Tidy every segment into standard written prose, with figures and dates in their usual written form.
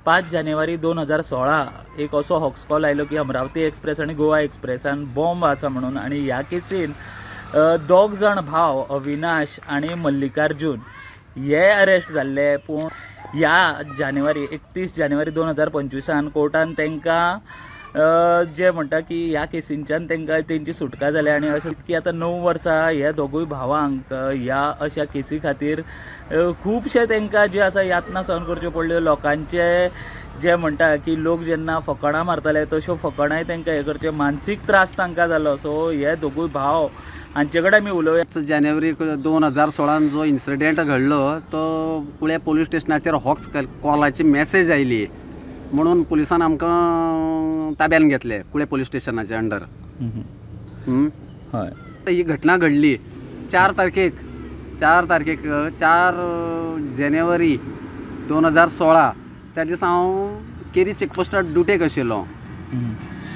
5 जानेवारी 2016 एक असो हॉक्स कॉल आयलो की अमरावती एक्सप्रेस आनी गोवा एक्सप्रेसान बॉम्ब आसा म्हणून. आनी ह्या केसीन 2 जाण भाव अविनाश आनी मल्लिकार्जून हे अरेस्ट जाल्ले. पूण ह्या जानेवारी 31 जानेवारी 2025 कोर्टान तांकां जे म्हणटा की ह्या केसींच्यान तांकां तेंची सुटका जाली. आनी अशें की आतां 9 वर्सां ह्या दोगूय भावांक ह्या अशा केसी खातीर खुबशे तांकां जे आसा यातना सहन करच्यो पडल्यो. लोकांचे जे म्हणटा की लोक जेन्ना फकाणां मारताले तश्यो फकाणांय तांकां हें करचे, मानसीक त्रास तांकां जालो. सो हे दोगूय भाव हांचे कडेन आमी उलोवया. जानेवारी 2016 जो इन्सिडेंट घडलो तो कुळ्या पोलीस स्टेशनाचेर हॉक्स कॉलाची मॅसेज आयली म्हणून पुलिसान आमकां ताब्यान घेतले कुळे पोलीस स्टेशनाचे अंडर. हय, ही घटना घडली 4 तारखेक 4 जानेवारी 2016 त्या दिसा हांव केरी चेकपोस्टार ड्युटेक आशिल्लो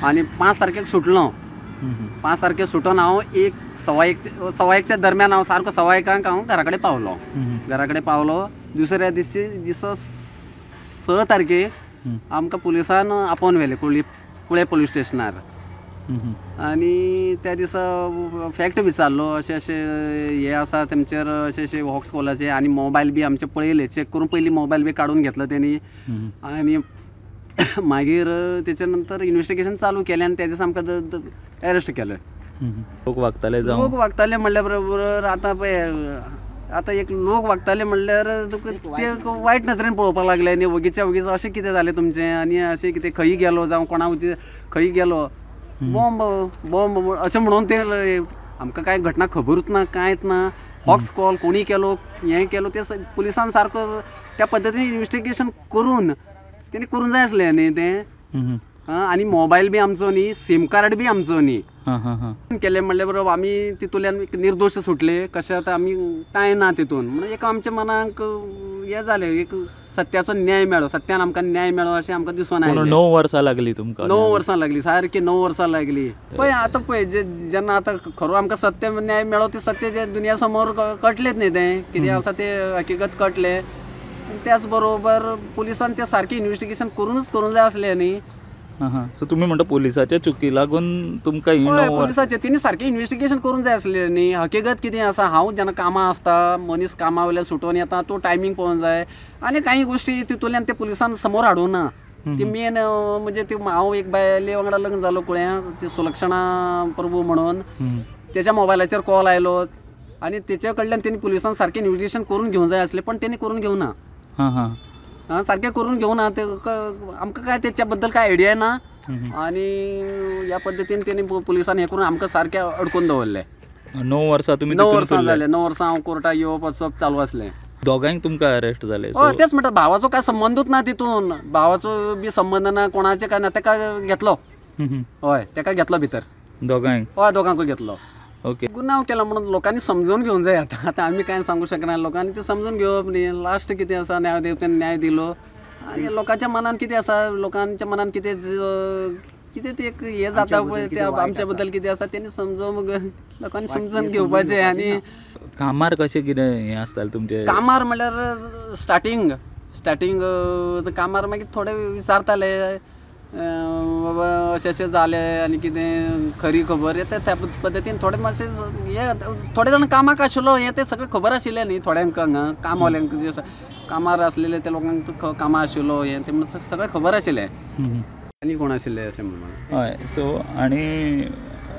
आनी 5 तारखेक सुटलो. 5 तारखेक सुटून हांव 1:15 दरम्यान हांव सारको 1:15 हांव घरा कडेन पावलो. घरा कडेन पावलो दुसऱ्या दिसा 6 तारखेक आमकां पुलिसान आपोवन व्हेले कुळे पोलीस स्टेशनार. आनी त्या दिसा फॅक्ट विचारलो अशें अशें हें आसा तेमचेर अशें अशें हॉक्स कॉलाचे आनी मोबायल बी आमचे पळयले, चॅक करून पयलीं मोबायल बी काडून घेतलो तेणी. आनी मागीर तेच्या नंतर इन्वेस्टिगेशन चालू केलें आनी त्या दिसा आमकां अरेस्ट केलें. लोक वागताले जावं लोक वागताले म्हणल्या बरोबर आतां पळय आतां एक लोक वागताले म्हणल्यार तुका ते वायट नजरेन पळोवपाक लागले न्ही, वगीच्या वगीच अशें कितें जालें तुमचें आनी अशें कितें खंय गेलो जावं कोणा खंय गेलो बॉम्ब बॉम्ब अशें म्हणून ते आमकां कांय घटना खबरूच ना, कांयच ना. हॉक्स कॉल कोणी केलो हें केलो ते पुलिसान सारको त्या पद्दतीन इन्वेस्टिगेशन करून तेणी करूंक जाय आसलें न्ही तें. आनी मोबायल बी आमचो न्ही, सीम कार्ड बी आमचो न्ही केलें म्हणल्या बरोबर आमी तितूंतल्यान निर्दोश सुटले. कशें आतां आमी कांय ना तितून म्हणून एक आमच्या मनाक हें जालें, एक सत्याचो न्याय मेळ्ळो, सत्यान आमकां न्याय मेळ्ळो अशें आमकां दिसून आयलें. 9 वर्सां लागली तुमकां? 9 वर्सां लागली, सारकी 9 वर्सां लागली. पळय आतां पळय जेन्ना आतां खरो आमकां सत्य न्याय मेळ्ळो ते सत्य जे दुनिया समोर कळटलेंच न्ही, तें कितें आसा तें हकीकत कळटलें. त्याच बरोबर पुलिसान तें सारकें इन्वेस्टिगेशन करूनच करूंक जाय आसलें न्ही. सो तुमी म्हणटा पुलिसाच्या चुकी लागून तुमकां पुलिसाचे तिणी सारकें इन्वेस्टिगेशन करूंक जाय आसलें न्ही. हकीकत कितें आसा, हांव जेन्ना कामां आसता मनीस कामा वयल्यान सुटोवन येता तो टायमींग पळोवंक जाय आनी कांय गोश्टी तितूंतल्यान ते पुलिसान समोर हाडूंक ना. ती मेन म्हणजे ती हांव एक बायले वांगडा लग्न जालो कुळ्यां, ती सुलक्षणा प्रभू म्हणून, तेच्या मोबायलाचेर कॉल आयलो आनी तेच्या कडल्यान तेणी पुलिसान सारकें इन्वेस्टिगेशन करून घेवंक जाय आसलें, पण तेणी करून घेवना, सारकें करून घेवना. ते आमकां काय तेच्या बद्दल काय आयडिया ना आनी ह्या पद्दतीन तेणी पुलिसान हें करून आमकां सारकें अडकून दवरलें. 9 वर्सां तुमी? 9 वर्सां जालें, 9 वर्सां हांव कोर्टाक येवप वचप चालू आसलें. दोगांक तुमकां अरेस्ट जाले? हय, तेच म्हणटा भावाचो काय संबंदूच ना तितून, भावाचो बी संबंद ना कोणाचे काय ना, तेका घेतलो. हय, तेका घेतलो भितर दोगांक? हय, दोगांकूय घेतलो. ओके, गुन्यांव केला म्हणून लोकांनी समजून घेवंक जाय. आतां आतां आमी कांय सांगूंक शकना, लोकांनी तें समजून घेवप न्ही. लास्ट कितें आसा न्यायदेवतेन न्याय दिलो आनी लोकांच्या मनान कितें आसा, लोकांच्या मनान कितें कितें तें एक हें जाता पळय तें आमच्या बद्दल कितें आसा तेणी समजून लोकांनी समजून घेवपाचें. आनी कामार कशें कितें हें आसतालें तुमचें? कामार म्हणल्यार स्टार्टींग स्टार्टींग कामार मागीर थोडे विचारताले बाबा अशें अशें जालें आनी कितें खरी खबर येता त्या पद्दतीन थोडे मातशे हे थोडे जाण कामाक आशिल्लो हें तें सगळें खबर आशिल्लें न्ही थोड्यांक हांगा कामवाल्यांक जे आसा कामार आसलेले त्या लोकांक कामां आशिल्लो हें तें सगळें खबर आशिल्लें. आनी कोण आशिल्ले अशें म्हणून. हय, सो आनी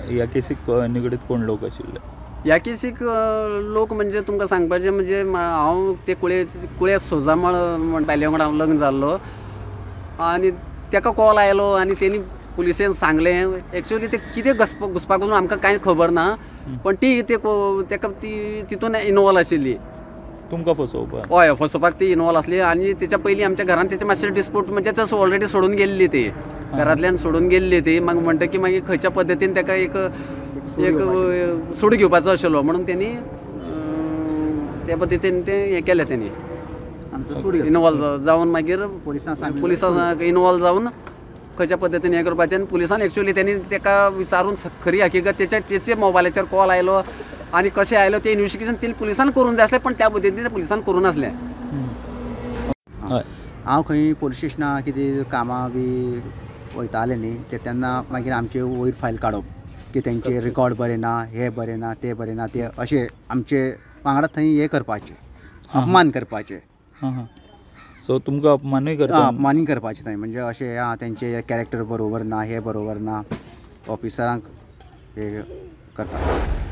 ह्या केसीक निगडीत कोण लोक आशिल्ले? ह्या केसीक लोक म्हणजे तुमकां सांगपाचें म्हणजे हांव ते कुळे कुळे सोजामळ म्हण बायले वांगडा हांव लग्न जाल्लो आनी तेका कॉल आयलो आनी तेणी पुलिसेन सांगलें. एक्चुअली ते कितें घुसपाक वचून आमकां कांय खबर ना, पण ती तेका ती तितून इनवॉल्व आशिल्ली. तुमकां फसोवपाक? हय, फसोवपाक ती इनवॉल्व आसली. आनी तेच्या पयलीं आमच्या घरान तेचे मातशे डिस्प्यूट म्हणजे तसो ऑलरेडी सोडून गेल्ली ती, घरांतल्यान सोडून गेल्ली ती. मागीर म्हणटकीर मागीर खंयच्या पद्दतीन तेका एक एक सूड घेवपाचो आशिल्लो म्हणून तेणी त्या पद्दतीन तें हें केलें. तेणी इनवॉल्व जावन मागीर पुलिसां इनवॉल्व जावन खंयच्या पद्दतीन हें करपाचें. आनी पुलिसान एक्चुअली तेणी तेका विचारून खरी हकीकत तेचे मोबायलाचेर कॉल आयलो आनी कशें आयलो तें इन्वेस्टिगेशन तेणी पुलिसान करूंक जाय आसलें, पण त्या पद्दतीन पुलिसान करूं नासलें. हय, हांव खंय पोलीस स्टेशनां कितें कामां बी वयताले न्ही ते तेन्ना मागीर आमचे वयर फायल काडप की तेंचे रिकॉर्ड बरें ना, हें बरें ना, तें बरें ना, ते अशें आमचे वांगडा थंय हें करपाचें, अपमान करपाचें. सो तुमकां अपमानूय करता? अपमानूय करपाचें थंय, म्हणजे अशें आं तेंचे कॅरेक्टर बरोबर ना, हें बरोबर ना, ऑफिसरांक हे करपाचें.